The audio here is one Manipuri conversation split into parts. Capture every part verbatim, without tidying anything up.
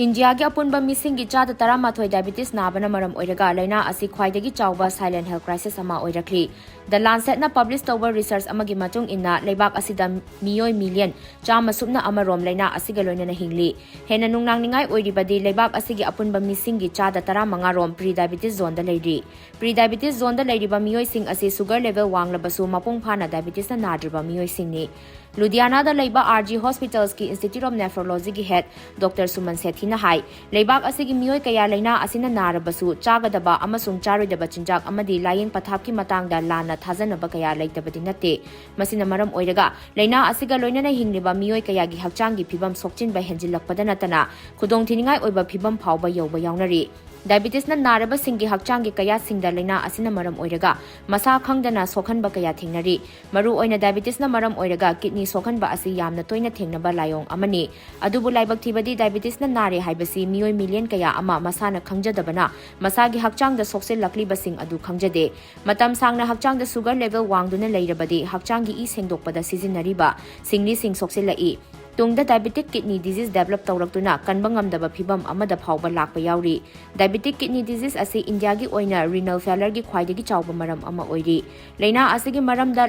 ꯏꯟꯗꯤꯌꯥꯒꯤ ꯑꯄꯨꯟꯕ ꯃꯤꯁꯤꯡꯒꯤ ꯆꯥꯗ ꯇꯔꯥꯃꯥꯊꯣꯏ diabetes ꯅꯥꯕꯅ ꯃꯔꯝ ꯑꯣꯏꯔꯒ ꯂꯥꯏꯅꯥ ꯑꯁꯤ ꯈ꯭ꯋꯥꯏꯗꯒꯤ ꯆꯥꯎꯕ silent health crisis ꯑꯃ ꯑꯣꯏꯔꯛꯂꯤ꯫ The Lancetꯅ publish ꯇꯧꯕ research ꯑꯃꯒꯤ ꯃꯇꯨꯡ ꯏꯟꯅ, ꯂꯩꯕꯥꯛ ꯑꯁꯤꯗ ꯃꯤꯑꯣꯏ million ꯆꯥꯝꯃ ꯁꯨꯞꯅ ꯑꯃ ꯔꯣꯝ ꯂꯥꯏꯅꯥ ꯑꯁꯤꯒ ꯂꯣꯏꯅꯅ ꯍꯤꯡꯂꯤ꯫ ꯍꯦꯟꯅ ꯅꯨꯡꯅꯥꯡꯅꯤꯡꯉꯥꯏ ꯑꯣꯏꯔꯤꯕꯗꯤ, ꯂꯩꯕꯥꯛ ꯑꯁꯤꯒꯤ ꯑꯄꯨꯟꯕ ꯃꯤꯁꯤꯡꯒꯤ ꯆꯥꯗ ꯇꯔꯥꯃꯉꯥ ꯔꯣꯝ pre diabetes zoneꯗ ꯂꯩꯔꯤ꯫ Pre diabetes zoneꯗ ꯂꯩꯔꯤꯕ ꯃꯤꯑꯣꯏꯁꯤꯡ ꯑꯁꯤ sugar level ꯋꯥꯡꯂꯕꯁꯨ ꯃꯄꯨꯡ ꯐꯥꯅ diabetesꯅ ꯅꯥꯗ꯭ꯔꯤꯕ ꯃꯤꯑꯣꯏꯁꯤꯡꯅꯤ꯫ ꯂꯨꯙꯤꯌꯥꯅꯥꯗ ꯂꯩꯕ R G Hospitalsꯀꯤ Institute of Nephrologyꯒꯤ head Doctor ꯁꯨꯃꯟ ꯁꯦꯊꯤꯅ ꯍꯥꯏ, ꯂꯩꯕꯥꯛ ꯑꯁꯤꯒꯤ ꯃꯤꯑꯣꯏ ꯀꯌꯥ ꯂꯥꯏꯅꯥ ꯑꯁꯤꯅ ꯅꯥꯔꯕꯁꯨ, ꯆꯥꯒꯗꯕ ꯑꯃꯁꯨꯡ ꯆꯥꯔꯣꯏꯗꯕ ꯆꯤꯟꯖꯥꯛ ꯑꯃꯗꯤ ꯂꯥꯌꯦꯡ ꯄꯊꯥꯞꯀꯤ ꯃꯇꯥꯡꯗ ꯂꯥꯟꯅ ꯊꯥꯖꯅꯕ ꯀꯌꯥ ꯂꯩꯇꯕꯗꯤ ꯅꯠꯇꯦ꯫ ꯃꯁꯤꯅ ꯃꯔꯝ ꯑꯣꯏꯔꯒ ꯂꯥꯏꯅꯥ ꯑꯁꯤꯒ ꯂꯣꯏꯅꯅ ꯍꯤꯡꯂꯤꯕ ꯃꯤꯑꯣꯏ ꯀꯌꯥꯒꯤ ꯍꯛꯆꯥꯡꯒꯤ ꯐꯤꯕꯝ ꯁꯣꯛꯆꯤꯟꯕ ꯍꯦꯟꯖꯤꯜꯂꯛꯄꯗ ꯅꯠꯇꯅ, ꯈꯨꯗꯣꯡꯊꯤꯅꯤꯡꯉꯥꯏ ꯑꯣꯏꯕ ꯐꯤꯕꯝ ꯐꯥꯎꯕ ꯌꯧꯕ ꯌꯥꯎꯅꯔꯤ꯫ Diabetesꯅ ꯅꯥꯔꯕꯁꯤꯡꯒꯤ ꯍꯛꯆꯥꯡꯒꯤ ꯀꯌꯥꯠꯁꯤꯡꯗ ꯂꯥꯏꯅꯥ ꯑꯁꯤꯅ ꯃꯔꯝ ꯑꯣꯏꯔꯒ ꯃꯁꯥ ꯈꯪꯗꯅ ꯁꯣꯛꯍꯟꯕ ꯀꯌꯥ ꯊꯦꯡꯅꯔꯤ꯫ ꯃꯔꯨꯑꯣꯏꯅ diabetesꯅ ꯃꯔꯝ ꯑꯣꯏꯔꯒ kidney ꯁꯣꯛꯍꯟꯕ ꯑꯁꯤ ꯌꯥꯝꯅ ꯇꯣꯏꯅ ꯊꯦꯡꯅꯕ ꯂꯥꯏꯑꯣꯡ ꯑꯃꯅꯤ꯫ ꯑꯗꯨꯕꯨ ꯂꯥꯏꯕꯛ ꯊꯤꯕꯗꯤ, diabetesꯅ ꯅꯥꯔꯦ ꯍꯥꯏꯕꯁꯤ ꯃꯤꯑꯣꯏ million ꯀꯌꯥ ꯑꯃ ꯃꯁꯥꯅ ꯈꯪꯖꯗꯕꯅ ꯃꯁꯥꯒꯤ ꯍꯛꯆꯥꯡꯗ ꯁꯣꯛꯆꯤꯜꯂꯛꯂꯤꯕꯁꯤꯡ ꯑꯗꯨ ꯈꯪꯖꯗꯦ꯫ ꯃꯇꯝ ꯁꯥꯡꯅ ꯍꯛꯆꯥꯡꯗ sugar level ꯋꯥꯡꯗꯨꯅ ꯂꯩꯔꯕꯗꯤ, ꯍꯛꯆꯥꯡꯒꯤ ꯏ ꯁꯦꯡꯗꯣꯛꯄꯗ ꯁꯤꯖꯤꯟꯅꯔꯤꯕ ꯁꯤꯡꯂꯤꯁꯤꯡ ꯁꯣꯛꯆꯤꯜꯂꯛꯏ꯫ ꯇꯨꯡꯗ diabetic kidney disease develop ꯇꯧꯔꯛꯇꯨꯅ ꯀꯟꯕ ꯉꯝꯗꯕ ꯐꯤꯕꯝ ꯑꯃꯗ ꯐꯥꯎꯕ ꯂꯥꯛꯄ ꯌꯥꯎꯔꯤ꯫ Diabetic kidney disease ꯑꯁꯤ ꯏꯟꯗꯤꯌꯥꯒꯤ ꯑꯣꯏꯅ renal failureꯒꯤ ꯈ꯭ꯋꯥꯏꯗꯒꯤ ꯆꯥꯎꯕ ꯃꯔꯝ ꯑꯃ ꯑꯣꯏꯔꯤ꯫ ꯂꯥꯏꯅꯥ ꯑꯁꯤꯒꯤ ꯃꯔꯝꯗ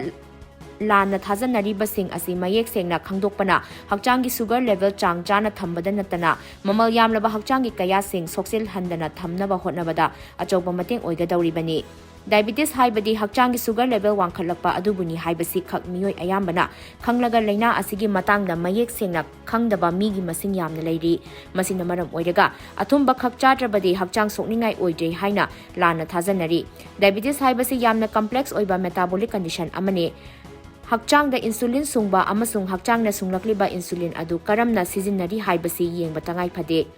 ꯂꯥꯟꯅ ꯊꯥꯖꯅꯔꯤꯕꯁꯤꯡ ꯑꯁꯤ ꯃꯌꯦꯛ ꯁꯦꯡꯅ ꯈꯪꯗꯣꯛꯄꯅ ꯍꯛꯆꯥꯡꯒꯤ sugar level ꯆꯥꯡ ꯆꯥꯅ ꯊꯝꯕꯗ ꯅꯠꯇꯅ, ꯃꯃꯜ ꯌꯥꯝꯂꯕ ꯍꯛꯆꯥꯡꯒꯤ ꯀꯌꯥꯁꯤꯡ ꯁꯣꯛꯆꯤꯜꯍꯟꯗꯅ ꯊꯝꯅꯕ ꯍꯣꯠꯅꯕꯗ ꯑꯆꯧꯕ ꯃꯇꯦꯡ ꯑꯣꯏꯒꯗꯧꯔꯤꯕꯅꯤ꯫ Diabetes ꯍꯥꯏꯕꯗꯤ ꯍꯛꯆꯥꯡꯒꯤ sugar level ꯋꯥꯡꯈꯠꯂꯛꯄ ꯑꯗꯨꯕꯨꯅꯤ ꯍꯥꯏꯕꯁꯤ ꯈꯛ ꯃꯤꯑꯣꯏ ꯑꯌꯥꯝꯕꯅ ꯈꯪꯂꯒ, ꯂꯥꯏꯅꯥ ꯑꯁꯤꯒꯤ ꯃꯇꯥꯡꯗ ꯃꯌꯦꯛ ꯁꯦꯡꯅ ꯈꯪꯗꯕ ꯃꯤꯒꯤ ꯃꯁꯤꯡ ꯌꯥꯝꯅ ꯂꯩꯔꯤ꯫ ꯃꯁꯤꯅ ꯃꯔꯝ ꯑꯣꯏꯔꯒ ꯑꯊꯨꯝꯕ ꯈꯛ ꯆꯥꯗ꯭ꯔꯕꯗꯤ ꯍꯛꯆꯥꯡ ꯁꯣꯛꯅꯤꯡꯉꯥꯏ ꯑꯣꯏꯗ꯭ꯔꯦ ꯍꯥꯏꯅ ꯂꯥꯟꯅ ꯊꯥꯖꯅꯔꯤ꯫ Diabetes ꯍꯥꯏꯕꯁꯤ ꯌꯥꯝꯅ complex ꯑꯣꯏꯕ metabolic condition ꯑꯃꯅꯤ꯫ ꯍꯛꯆꯥꯡꯗ insulin ꯁꯨꯡꯕ ꯑꯃꯁꯨꯡ ꯍꯛꯆꯥꯡꯅ ꯁꯨꯡꯂꯛꯂꯤꯕ insulin ꯑꯗꯨ ꯀꯔꯝꯅ ꯁꯤꯖꯤꯟꯅꯔꯤ ꯍꯥꯏꯕꯁꯤ ꯌꯦꯡꯕ ꯇꯉꯥꯏ ꯐꯗꯦ꯫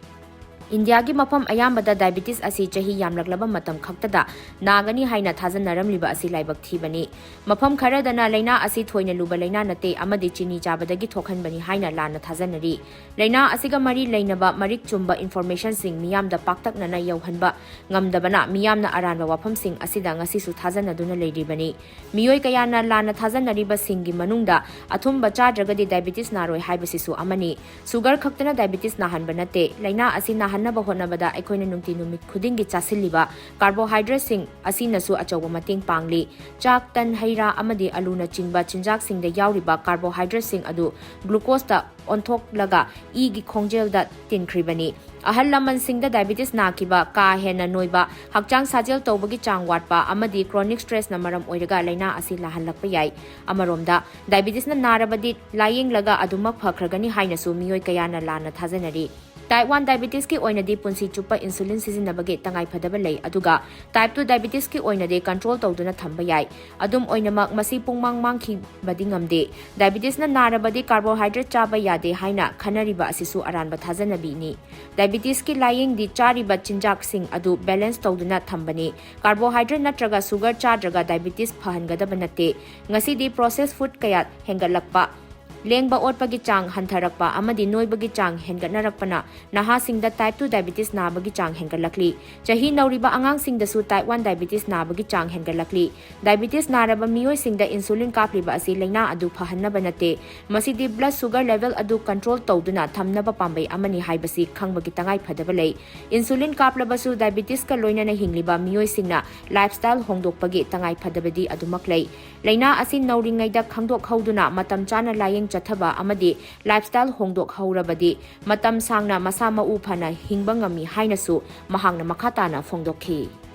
ꯏꯟꯗꯤꯌꯥꯒꯤ ꯃꯐꯝ ꯑꯌꯥꯝꯕꯗ ꯗꯥꯏꯕꯤꯇꯤꯁ ꯑꯁꯤ ꯆꯍꯤ ꯌꯥꯝꯂꯛꯂꯕ ꯃꯇꯝ ꯈꯛꯇꯗ ꯅꯥꯒꯅꯤ ꯍꯥꯏꯅ ꯊꯥꯖꯅꯔꯝꯂꯤꯕ ꯑꯁꯤ ꯂꯥꯏꯕꯛ ꯊꯤꯕꯅꯤ꯫ ꯃꯐꯝ ꯈꯔꯗꯅ ꯂꯥꯏꯅꯥ ꯑꯁꯤ ꯊꯣꯏꯅ ꯂꯨꯕ ꯂꯥꯏꯅꯥ ꯅꯠꯇꯦ ꯑꯃꯗꯤ ꯆꯤꯅꯤ ꯆꯥꯕꯗꯒꯤ ꯊꯣꯛꯍꯟꯕꯅꯤ ꯍꯥꯏꯅ ꯂꯥꯟꯅ ꯊꯥꯖꯅꯔꯤ꯫ ꯂꯥꯏꯅꯥ ꯑꯁꯤꯒ ꯃꯔꯤ ꯂꯩꯅꯕ ꯃꯔꯤꯛ ꯆꯨꯝꯕ informationꯁꯤꯡ ꯃꯤꯌꯥꯝꯗ ꯄꯥꯛꯇꯛꯅꯅ ꯌꯧꯍꯟꯕ ꯉꯝꯗꯕꯅ ꯃꯤꯌꯥꯝꯅ ꯑꯔꯥꯟꯕ ꯋꯥꯐꯝꯁꯤꯡ ꯑꯁꯤꯗ ꯉꯁꯤꯁꯨ ꯊꯥꯖꯅꯗꯨꯅ ꯂꯩꯔꯤꯕꯅꯤ꯫ ꯃꯤꯑꯣꯏ ꯀꯌꯥꯅ ꯂꯥꯟꯅ ꯊꯥꯖꯅꯔꯤꯕꯁꯤꯡꯒꯤ ꯃꯅꯨꯡꯗ ꯑꯊꯨꯝꯕ ꯆꯥꯗ꯭ꯔꯒꯗꯤ ꯗꯥꯏꯕꯤꯇꯤꯁ ꯅꯥꯔꯣꯏ ꯍꯥꯏꯕꯁꯤꯁꯨ ꯑꯃꯅꯤ꯫ ꯁꯨꯒꯔ ꯈꯛꯇꯅ ꯗꯥꯏꯕꯤꯇꯤꯁ ꯅꯥꯍꯟꯕ ꯅꯠꯇꯦ꯫ ꯂꯥꯏꯅꯥ ꯑꯁꯤ ꯅꯥꯍꯟꯅꯕ ꯍꯣꯠꯅꯕꯗ ꯑꯩꯈꯣꯏꯅ ꯅꯨꯡꯇꯤ ꯅꯨꯃꯤꯠ ꯈꯨꯗꯤꯡꯒꯤ ꯆꯥꯁꯤꯜꯂꯤꯕ carbohydrateꯁꯤꯡ ꯑꯁꯤꯅꯁꯨ ꯑꯆꯧꯕ ꯃꯇꯦꯡ ꯄꯥꯡꯂꯤ꯫ ꯆꯥꯛ, ꯇꯟ, ꯍꯩ ꯔꯥ ꯑꯃꯗꯤ ꯑꯂꯨꯅꯆꯤꯡꯕ ꯆꯤꯟꯖꯥꯛꯁꯤꯡꯗ ꯌꯥꯎꯔꯤꯕ carbohydrateꯁꯤꯡ ꯑꯗꯨ glucoseꯇ ꯑꯣꯟꯊꯣꯛꯂꯒ ꯏꯒꯤ ꯈꯣꯡꯖꯦꯜꯗ ꯇꯤꯟꯈ꯭ꯔꯤꯕꯅꯤ꯫ ꯑꯍꯜ ꯂꯃꯟꯁꯤꯡꯗ ꯗꯥꯏꯕꯤꯇꯤꯁ ꯅꯥꯈꯤꯕ, ꯀꯥ ꯍꯦꯟꯅ ꯅꯣꯏꯕ, ꯍꯛꯆꯥꯡ ꯁꯥꯖꯦꯜ ꯇꯧꯕꯒꯤ ꯆꯥꯡ ꯋꯥꯠꯄ ꯑꯃꯗꯤ chronic stressꯅ ꯃꯔꯝ ꯑꯣꯏꯔꯒ ꯂꯥꯏꯅꯥ ꯑꯁꯤ ꯂꯥꯍꯜꯂꯛꯄ ꯌꯥꯏ꯫ ꯑꯃꯔꯣꯝꯗ, ꯗꯥꯏꯕꯤꯇꯤꯁꯅ ꯅꯥꯔꯕꯗꯤ ꯂꯥꯌꯦꯡꯂꯒ ꯑꯗꯨꯃꯛ ꯐꯈ꯭ꯔꯒꯅꯤ ꯍꯥꯏꯅꯁꯨ ꯃꯤꯑꯣꯏ ꯀꯌꯥꯅ ꯂꯥꯟꯅ ꯊꯥꯖꯅꯔꯤ꯫ Type one diabetesꯀꯤ ꯑꯣꯏꯅꯗꯤ ꯄꯨꯟꯁꯤ ꯆꯨꯞꯄ insulin ꯁꯤꯖꯤꯟꯅꯕꯒꯤ ꯇꯉꯥꯏꯐꯗꯕ ꯂꯩ, ꯑꯗꯨꯒ type two diabetesꯀꯤ ꯑꯣꯏꯅꯗꯤ control ꯇꯧꯗꯨꯅ ꯊꯝꯕ ꯌꯥꯏ꯫ ꯑꯗꯨꯝ ꯑꯣꯏꯅꯃꯛ, ꯃꯁꯤ ꯄꯨꯡꯃꯥꯡ ꯃꯥꯡꯈꯤꯕꯗꯤ ꯉꯝꯗꯦ꯫ ꯗꯥꯏꯕꯤꯇꯤꯁꯅ ꯅꯥꯔꯕꯗꯤ carbohydrate ꯆꯥꯕ ꯌꯥꯗꯦ ꯍꯥꯏꯅ ꯈꯟꯅꯔꯤꯕ ꯑꯁꯤꯁꯨ ꯑꯔꯥꯟꯕ ꯊꯥꯖꯅꯕꯤꯅꯤ꯫ ꯗꯥꯏꯕꯤꯇꯤꯁꯀꯤ ꯂꯥꯌꯦꯡꯗꯤ ꯆꯥꯔꯤꯕ ꯆꯤꯟꯖꯥꯛꯁꯤꯡ ꯑꯗꯨ balance ꯇꯧꯗꯨꯅ ꯊꯝꯕꯅꯤ꯫ Carbohydrate ꯅꯠꯇ꯭ꯔꯒ sugar ꯆꯥꯗ꯭ꯔꯒ ꯗꯥꯏꯕꯤꯇꯤꯁ ꯐꯍꯟꯒꯗꯕ ꯅꯠꯇꯦ꯫ ꯉꯁꯤꯗꯤ processed food ꯀꯌꯥ ꯍꯦꯟꯒꯠꯂꯛꯄ, ꯂꯦꯡꯕ ꯑꯣꯠꯄꯒꯤ ꯆꯥꯡ ꯍꯟꯊꯔꯛꯄ ꯑꯃꯗꯤ ꯅꯣꯏꯕꯒꯤ ꯆꯥꯡ ꯍꯦꯟꯒꯠꯅꯔꯛꯄꯅ ꯅꯍꯥꯁꯤꯡꯗ type two diabetes ꯅꯥꯕꯒꯤ ꯆꯥꯡ ꯍꯦꯟꯒꯠꯂꯛꯂꯤ꯫ ꯆꯍꯤ ꯅꯧꯔꯤꯕ ꯑꯉꯥꯡꯁꯤꯡꯗꯁꯨ type one diabetes ꯅꯥꯕꯒꯤ ꯆꯥꯡ ꯍꯦꯟꯒꯠꯂꯛꯂꯤ꯫ Diabetes ꯅꯥꯔꯕ ꯃꯤꯑꯣꯏꯁꯤꯡꯗ insulin ꯀꯥꯞꯂꯤꯕ ꯑꯁꯤ ꯂꯥꯏꯅꯥ ꯑꯗꯨ ꯐꯍꯟꯅꯕ ꯅꯠꯇꯦ꯫ ꯃꯁꯤꯗꯤ blood sugar level ꯑꯗꯨ control ꯇꯧꯗꯨꯅ ꯊꯝꯅꯕ ꯄꯥꯝꯕꯩ ꯑꯃꯅꯤ ꯍꯥꯏꯕꯁꯤ ꯈꯪꯕꯒꯤ ꯇꯉꯥꯏ ꯐꯗꯕ ꯂꯩ꯫ Insulin ꯀꯥꯞꯂꯕꯁꯨ diabetesꯀ ꯂꯣꯏꯅꯅ ꯍꯤꯡꯂꯤꯕ ꯃꯤꯑꯣꯏꯁꯤꯡꯅ lifestyle ꯍꯣꯡꯗꯣꯛꯄꯒꯤ ꯇꯉꯥꯏ ꯐꯗꯕꯗꯤ ꯑꯗꯨꯃꯛ ꯂꯩ꯫ ꯂꯥꯏꯅꯥ ꯑꯁꯤ ꯅꯧꯔꯤꯉꯩꯗ ꯈꯪꯗꯣꯛꯍꯧꯗꯨꯅ ꯃꯇꯝ ꯆꯥꯅ ꯂꯥꯌꯦꯡ ꯆꯠꯊꯕ ꯑꯃꯗꯤ lifestyle ꯍꯣꯡꯗꯣꯛꯍꯧꯔꯕꯗꯤ ꯃꯇꯝ ꯁꯥꯡꯅ ꯃꯁꯥ ꯃꯎ ꯐꯅ ꯍꯤꯡꯕ ꯉꯝꯃꯤ ꯍꯥꯏꯅꯁꯨ ꯃꯍꯥꯛꯅ ꯃꯈꯥ ꯇꯥꯅ ꯐꯣꯡꯗꯣꯛꯈꯤ꯫